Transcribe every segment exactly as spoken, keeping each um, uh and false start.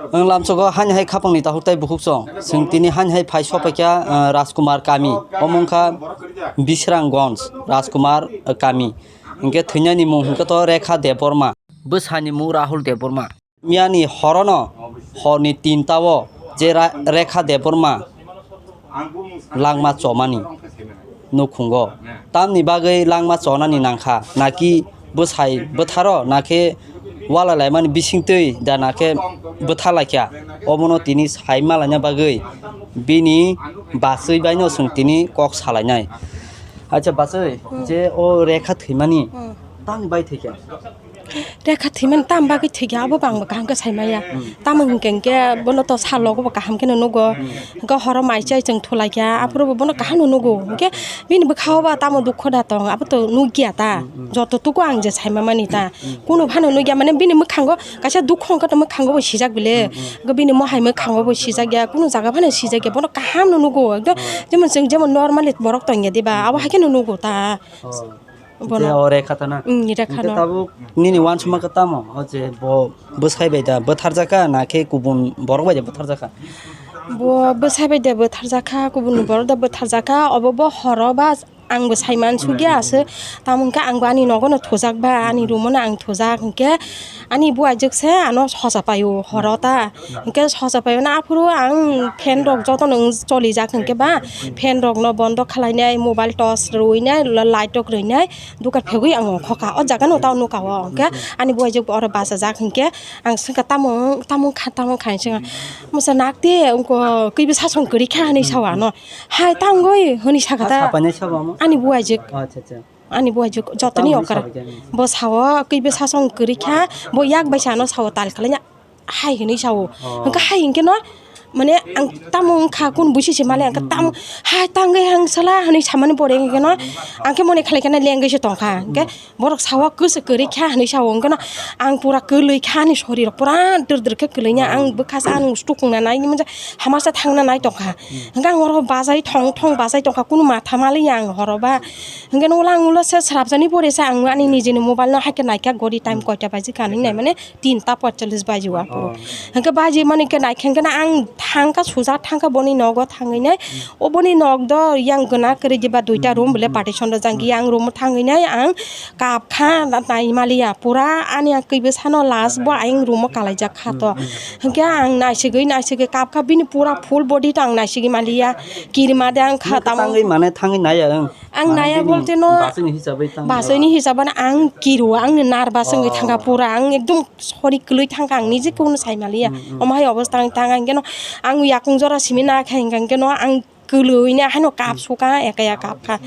Ang lamsogo hani hai khapangni tahuk tai bukhuk chwng. Chwng tini hani hai phai sopaikha, ah, Rajkumar kami. Omo wngkha Bisranggonj Rajkumar, ah, kami. Hinkhe thwinani mung hinkhe to Rekha Debbarma. Bwsani mung Rahul Debbarma. Miyani horono horni tinta o je Ra-, Rekha Debbarma langma chomani nukhungo. Tamni bagwi langma chonani nangkha, naki bwsai bwtharo, nakhe wala laimani bisingtwi da, nakhe bwtha laikha. Obono tini sai malaina bagwi bini bachwi baino chwng tini kok salainai. Acha bachwi, Hmm. je o Rekha thwimani Hmm. tamni bai thwikha? Rekha thwimani tam bagwi thwikha, abo bo ang bo kaham khe sai maya. Hmm. Tamo hinkhe hinkhe bono to salogo bo kaham kheno nugo. Hmm. Hinkhe horo mai chai chwng thulaikha, aphuru bo bono kaham no nugo. Hinkhe bini bwkhao ba tamo dukho da tong, abo to nukya ta. Hmm, hmm. Joto tuku ang je sai mamani ta. Hmm. Kunu phano nukya, mane bini mwkhango kaisa dukho wngkha to mwkhango bo sijak bile. Hmm, hmm. Hinkhe bini mohai mwkhango bo sijak ya, kunu jaga phano sijak ya, bono kaham no nugo. Ekdom Hmm. jemon chwng jemon normally borok tongya diba, abo Hmm. hai kheno nugo ta. Oh. Bono. Je o Rekha ta na? Mm, Rekha Hingke no. Tabuk nini wansukma khe tamo? O je bo bwsai bai da bwtharjakha, na khe kubun borok bai da bwtharjakha? Bo bwsai bai da bwtharjakha, kubun borok da bwtharjakha, obo bo horo ba ang bo sai mansukya aswk. Tamo hwnkhe ang bo ani nogo no thujak ba, ani room o no ang thujak hwnkhe. Ani buaijwk se ano sosa paio horo ta. Hwnkhe sosa paio na aphuru ang fan rok jotono wng cholijak hwnkhe ba fan rok no bondo khlainai, mobile torch rwinai, la-, light rok rwinai, dukan phegwi ang ongkhoka. O jaga no tao nukha o. Hwnkhe ani buaijwk bo oro bachajak hwnkhe ang swngkha, "Tamo wng, tamo wng kha, tamo wng kha?" hinwi swngkha. Mwsa nak de wngkha, kwi bwsa song kwrwi kha hinwi sao ano. "Hai tangwi," hinwi sakha ta. Sapainai sabo amo? Ani buaijwk. Acha, acha. Ani buaijwk jotoni okra. Tamo hinwi sabaikha? Bo sao, kwi bwsa song kwrwi kha, bo yak bai sa ano sao tal khlaina, hai hinwi sao. Oh. Hwnkhe hai hinkhe no, mane ang tamo wngkha, kun buisi se male ang tamo, hai tangwi ang sala hinwi samani pore hinkhe no, ang khe mone khalai khe na lengwi se tongkha. Hinkhe borok sao kwsa kwrwi kha hinwi sao, hinkhe no ang pura kwlwi kha, ani sori rok pura dwr dwr khe kwlwi ya, ang bwkha sa ang stukung na nai manja, hamasa thangna nai tongkha. Hinkhe ang oro bachai thong thong bachai tongkha, kunu matha maliya ang horo ba. Hinkhe no ulang ulo se srapjani pore se ang ani nijini mobile no haikhe naikha gori time koita baji kha hinwi nai mane tinta poicholish baji o aphuru. Oh. Hinkhe baji mani khe naikhe hinkhe no ang thangkha suja thangkha boni nogo thangwi nai. O boni nog do yang gana kwrwi diba duita room bole partition rwjak yang room o thangwi nai ang kapkha na-, nai maliya pura ani ang kwi bwsano last bo ayang room o kalaijak kha to. Hinkhe ang naisigwi naisigwi kapkha bini pura full body to ang naisigwi maliya kirima de ang kha tamo. Tangwi mane thangwi naiya ang. Ang naiya bolte no bachwini hisabwi tangwi. Bachwini hisabano ang kiru, ang ni nervous wngwi thangkha pura, ang ekdom sori kwlwi thangkha, ang niji kuno sai maliya. Omo hai obostha ang tang ang keno ang yakung jora simi na kha hinkha keno ang kwlwino haino kap suka, eka ya kap kha.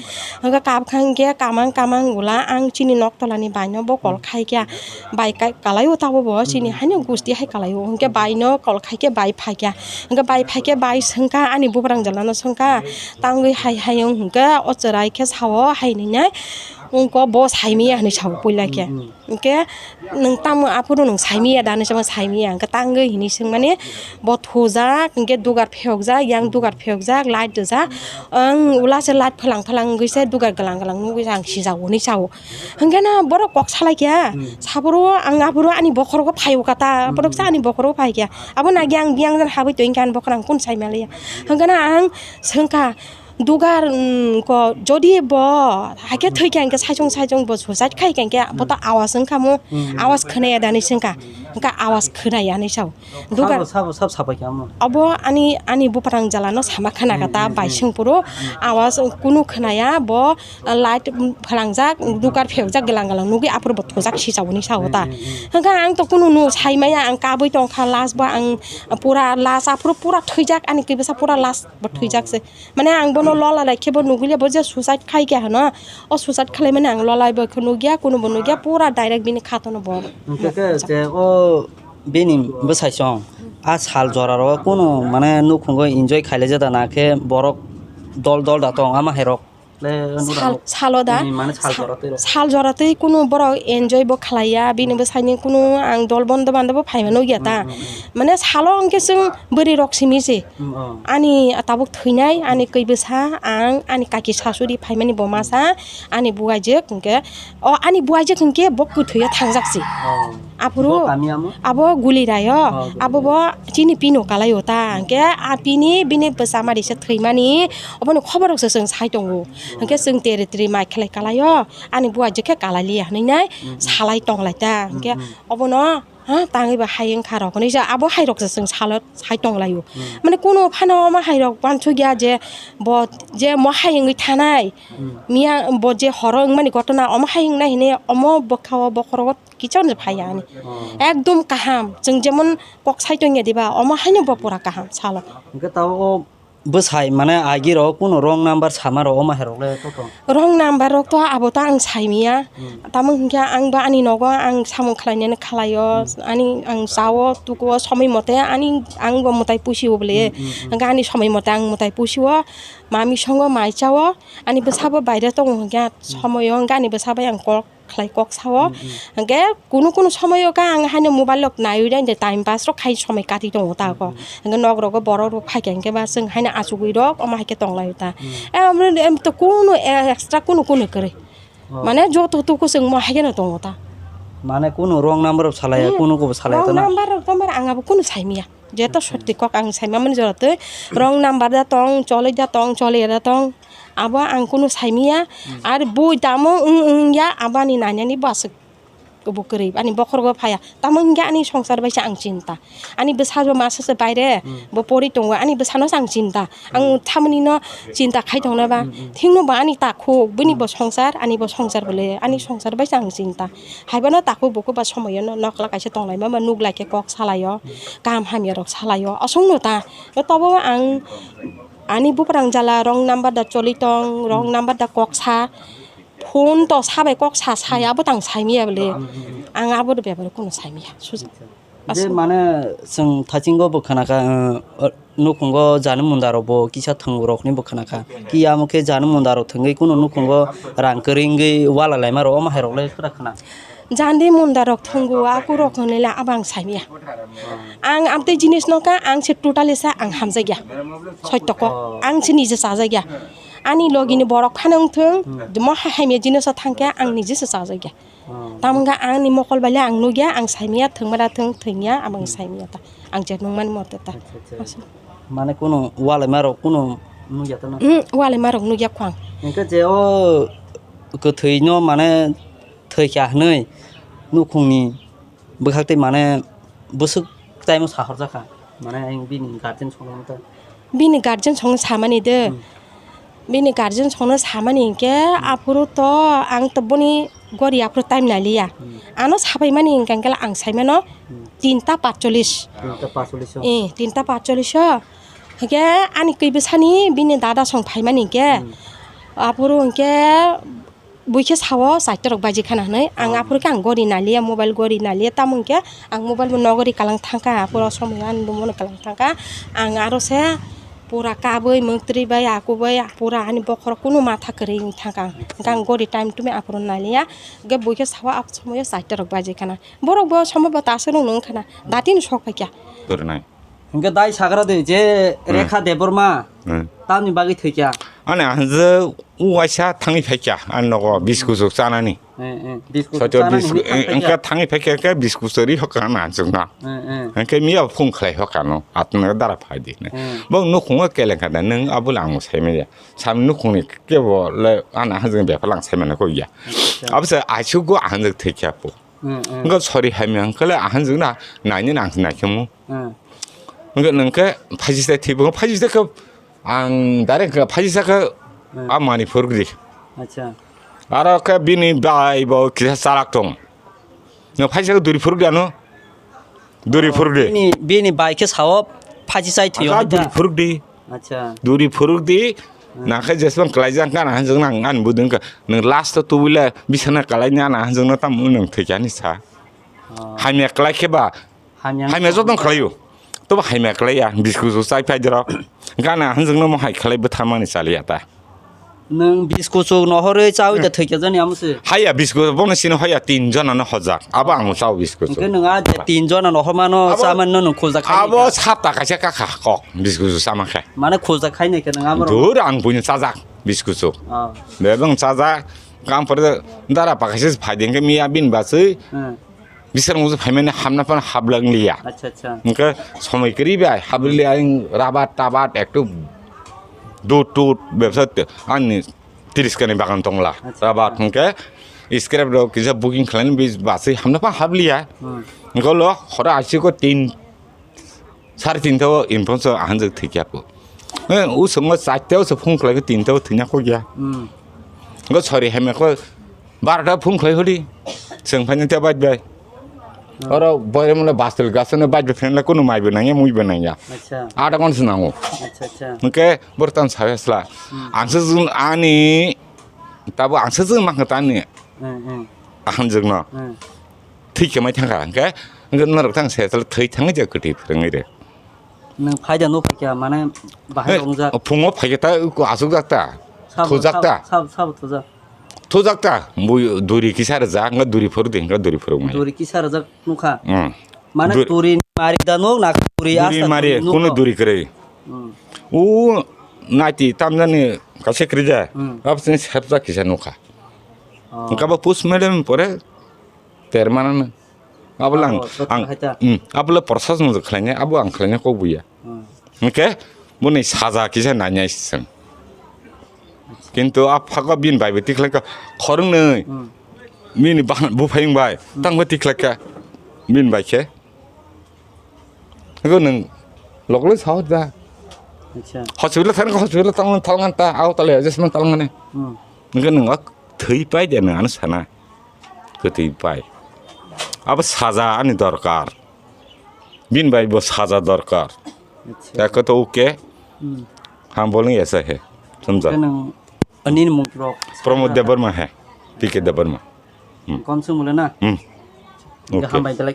Hwnkhe kap kha hinkhe kamang kamang ula ang chini nok tolani baino bo kol khai kha. Bai kai kalai o tabo bo chini haino gusti hai kalai o. Hwnkhe baino kol khai khe bai phai kha. Hwnkhe bai phai khe bai swngkha ani bubrang jalano swngkha. Tangwi hai hai wng hwnkhe o chwrai khe sao hai nini wngkha bo saimaya hinwi sao puila khe. Hwnkhe nwng tamo aphuru nwng saimaya da hinwi sao saimaya hwnkhe tangwi hinwi swngmani bo thujak hwnkhe dugar phiyokjak yang dugar phiyokjak light rijak ang ula se light phalang phalang wngwi se dugar glang glang nugwi ang sijao hinwi sao. Hwnkhe no borok kok salai kha. Saboro ang aphuru ani bokhorogo phaio kata borok sa ani bokhorogo phai kha. Abo nagi ang biyang jan habwi tongkha ani bokhorok ang kun sai maliya. Hwnkhe no ang swngkha dugar, mm, ko jodi bo haikhe thwi kha hinkhe saichung saichung bo suicide khai kha hinkhe bo to awas wngkha mo. Awas khwnaya da hinwi swngkha. Hwnkhe awas khwnaya hinwi sao. Dugar sabo sabo sab sapai kha mo. Abo ani ani buprang jalano sama khana kata bai swngphuru awas kunu khwnaya bo light phalangjak, dugar phiyokjak glang glang nugwi aphuru bo thujak sijao hinwi sao ta. Hwnkhe ang to kunu nu saimaya ang kabwi tongkha last bo ang pura last aphuru pura thwijak ani kibisa pura last bo thwijak se. Mane ang bono lola lai khe bo nugwi le bo je suicide khai kha hwno. O suicide khlai mani ang lolai bo khe nugya kunu bo nugya pura direct bini kha tono bo. Hwnkhe khe je o bini bwsai chong a sal jora ro kunu mane nukhungo enjoy khailai jada na khe borok dol dol da tong ama hai rok. Sal, salo da? Sal jora twi kunu borok enjoy bo khlaiya, bini bwsaini kunu ang dol bondo bando bo phaima nukya ta. Mane salo hwnkhe chwng bwrwi rok simi se. Ani tabuk thwinai, ani kwi bwsa, ang, ani kaki sasuri phaimani bo masa, ani buaijwk hwnkhe, o ani buaijwk hwnkhe bo kwthwio thangjak se. Aphuru bo kami amo? Abo Gulirayo. Oh, Gulirayo. Abo bo chini pino kalaio ta. Hwnkhe a pini bini bwsa mari se thwimani oboni khobor rok se chwng sai tongo. Oh. Hwnkhe chwng tere tere mai khlai kalaio. Ani buwa jekhe kalai liya hwnwi nai, mm, mm, salai tonglai ta. Hwnkhe, mm, mm, obono, ha, tangwi ba hai wngkha rok hwnwi ja abo hai rok se chwng salo sai tonglaio. Mm. Mane kuno phano omo hai rok wansuk ya je bo je mo hai wngwi thanai. Mm. Miya bo je horo wngmani gotona omo hai wngnai hinwi omo bwkha o bokhorogo kichon se phaiya ani. Oh. Ekdom kaham. Chwng jemon kok sai tongya diba, omo haino bo pura kaham salo. Hwnkhe tabuk o bwsai mane agi rok kuno wrong number sama rok omo hai rok le to tong? Wrong number rok to abo to ang saimiya. Hmm. Tamo hwnkhe ang bo ani nogo ang samung khlainani khlaio. Hmm. Ani ang chao tukuo somoi mote ani ang bo mwtai pusiwo bole. Hmm, hmm, hmm. Hwnkhe ani somoi mote ang mwtai pusiwo, mami songo mai chao, ani bwsabo baire tongo hwnkhe, hmm, somoio hwnkhe ani bwsa bai ang kok khlai kok sao. Mm, mm. Hwnkhe kunu kunu somoio khe ang haino mobile rok naiwi de time pass rok khai somoi kati tongo ta kho. Mm, mm. Hwnkhe nok rogo borok rok phaikha hwnkhe ba chwng haino achugwi rok omo hai khe tonglaio ta. Mm. Em, em to kunu extra kunu kunu kwrwi. Oh. Mane joto tuku chwng mo hai kheno tongo ta. Mane kunu wrong number rok salaiya, hmm, kunu kubo salaiya ta na? Wrong number rok tomar ang abo kunu saimiya. Jeto, acha, sotwi kok ang saimamani jora twi wrong number da tong, choli da tong, choli da tong, abo ang kunu saimiya. Hmm. Ar bui tamo wng wng ya abani nainani bo aswk bo kwrwi ani bokhorgo phaiya. Tamo hwnkhe ani songsar bai se ang chinta. Ani bwsa bo masa se baire, hmm, bo pori tongo, ani bwsano se ang chinta. Ang, hmm, thamani no chinta khai tongna ba. Hmm, hmm. Thingno bo ani takhuk, bini bo, hmm, songsar, ani bo songsar bole, ani, hmm, songsar bai se ang chinta. Haibono takhuk bukhuk ba somoyo no nokla kaisa tonglaima ba nuklaikhe kok salaio, kaham hamya rok salaio, aswkno ta. Tobo ang ani buprang jala wrong number da choli tong, wrong number da kok sa, phone to sabai kok sa, saya bo tang saimiya bole. Ang abo bepare kuno saimiya. Suja. Je mane chwng thachingo bo khwnakha, uh, nukhungo jani munda rok bo kisa thwngwi rokni bo khwnakha. Ki amo khe jani munda rok thwngwi kuno nukhungo rang kwrwi wngwi wala laima rok omo hai rok le kwrak khna. Jani munda rok thwngo aku rok hwnwi le abo ang saimiya. Ang amtwi jinis no kha ang se totally sa ang hamjakya. Soito kok ang se nije chajakya. Ani logi ni borok phano wngthwng, hmm, mo ha-, hamya jinis o thangkhe ang nije se chajakya. Oh. Tamo wngkha ang ni mokol bai le ang nugya, ang saimya, thwngma da thwng, thwngya, abo ang, hmm, saimya ta. Ang je nungmani mote ta. Acha, acha. Mane kuno walai marok kuno nugya ta na? Hmm, walai marok nugya khwang. Hwnkhe je o kwthwi no mane thwikha hwnwi nukhungni bwkhak tei mane bwswk time o sahorjakha. Mane ang bini guardian songno ta. Bini guardian songno samani de. Hmm. Bini guardian songno samani hinkhe, hmm, aphuru to ang to boni gori aphuru time naliya. Hmm. Ano sapaimani hinkhe ang saimano, hmm, tinta patcholish. Tinta patcholish o. Eh, tinta patcholish o. Hinkhe ani kwi bwsani bini dada song phaimani hinkhe, hmm, aphuru hinkhe buikhe sao, chaita rok baji khana hwnwi. Ang, oh, aphuru khe ang gori naliya, mobile gori naliya, tamo hinkhe ang mobile bo nogori kalang thangkha, aphuru, hmm, o somoi ani bo mano kalang thangkha. Ang aro se pura kabui, mwktwi bai, aku bai, pura ani bokhorok kunu matha kwrwi wng thangkha. Acha. Hinkhe ang gori time tumi aphuru naliya, hinkhe buikhe sao, a somoio chaita rok baji khana. Borok bo somo bo ta aswk rwng nung khana, datino sok phaikha. Kwrwnai. Hinkhe dai sagra de je, hmm, Rekha Debbarma, hmm, tamni bagwi thwikha? Ani hanjwk uaisa thangwi phaikha, ani nogo biskuchuk chanani. Eh, eh, biskuchuk chanani bisku-, hinwi thang eh, phaikha. Hinkhe thangwi phaikha khe biskuchuk ri hokha na hanjwkno. Eh, eh. Hinkhe miya phung khlai hokha no, atwng dara phai di. Eh. Bo nukhungo keleng kha da, nwng abo le ang sai manya. Sam nukhungni kebo le ani hanjwk bepal ang sai manya kok ya. Acha. Abo se aisuk go hanjwk thwikha po. Mm, mm. Wngkha sori hamya wngkha le, ahan jwk na naini nang naikhe mo. Mm. Wngkha nwng khe phaisisa thwibo, phaisisa khe ang direct khe phaisisa khe, mm, a mani phurgri. Acha. Aro khe bini bai bo kisa chalak tong. No phaisisa khe duri phurgri ano. Duri phurgri. Bini, bini bai khe sao phaisisa thwiyo. Aka hai duri phurgri. Acha. Duri phuruk di, hmm, nang khe jeswng kwlaijak gana hanjwk nang ani buding khe nwng last o tubui le bisana kwlaini ana hanjwk no tamo nwng thwikya ni sa. Oh. Hamya kwlai khe ba, hamya, hamya joto no kwlai o. Tobo hamya kwlai ya, biskuchuk chai phai dirok. Gana hanjwk no mo hai kwlai bwtharmani chaliya ta. Nwng biskuchuk nohorwi chawi da thwikya jani amo se. Haiya biskuchuk bono sino haiya tin jona no hojak. Abo ang chao biskuchuk. Hwnkhe nwng a je tin jona nohormano abo, chamani no nwng khulja khai abo kha. Sapta kaisa kakha kok biskuchuk sama khe. Mane khulja khai nai khe nwng abo. Dur ang buino chajak biskuchuk. Oh. Bebang chajak kam pore dara pakaisa phai ding khe miya bin basui. Hmm. Bisar mungsa phaimani hamna phano hablang liya. Acha, acha. Hwnkhe somoi kwrwi bai habli liya, ang rabat tabat ektu dut tut bebsa te-, ani tirish kani bagan tongla. Acha, rabat acha. Hwnkhe scrap rok kisa booking khlainani bis baswi hamna phano habliya. Hmm. Hwnkhe lo horo asiko tin Sare tinta o info so ahanjak thwi kya po. Eh, u songo chatta o se phone khlai tinta o thwina ko kya. Hmm. Go sorry, heme ko barota phone khlai hori. Seng phani te baj bai. Hmm. Oro boire mole bastel gasone baj bai phenla kunu mai bo nangya, mui bo nangya. Acha. Ada kon se nango. Acha, acha. Hwnkhe bortan sabe sla. Hmm. Ang se jun ani tabo ang se jun ma tani. Hmm, hmm. Ahanjak no. Hmm. Thwi khe mai thangkha, hwnkhe, hwnkhe norok thang se, tole thwi thangwi je kwtwi phwrwngwi rw. Nwng phaida nuk phaikha, mane, bahai Eh, wngjak. Phungo phaikhe ta, aswkjak ta, Sabo, thujak ta. Sabo, sabo, sabo thujak. Thujak ta, bui duri kisa rwjak, hwnkhe duri phuru di, hwnkhe duri phuru mai. Duri kisa rwjak nukha. Hmm. Mane Dur- duri mari da nuk, na duri Duri asta mari, duri nuk kunu nuk. Duri kwrwi. Hmm. U naiti tamjani kaisa kwrwi ja, Hmm. absini sepjak kisa nukha. Oh. Hwnkhe bo post mortem pore Permanent. Abo lang, Abo, ang, hai ta. Hmm, abo le process no khlainai, abo ang khlainai kok buya. Hmm. Hwnkhe, boni saja kisa nainai seng. Kintu a phago bin bai bo tikhlai kha, khoroknwi. Hmm. Bini ba-, buphayung bai, Hmm. tang bo tikhlai kha, bin bai khe. Ego nwng loklai sao da. Acha. Hospital thang, hospital tang, tang ta, au tale, adjustment tang ne. Hmm. Hwnkhe nwng o thwi pai de nwng ano sana. Kwtwi pai. Abo saja ani dorkar. Bini bai bo saja dorkar. Acha. Eko to uke. Hmm. Ham bolni esa he. Samjha. Hwnkhe nwng ani mung rok. Pramod Debbarma he. P K Debbarma. Hmm. Kom sung mule na? Hmm. Hwnkhe Okay. Hambai dalai.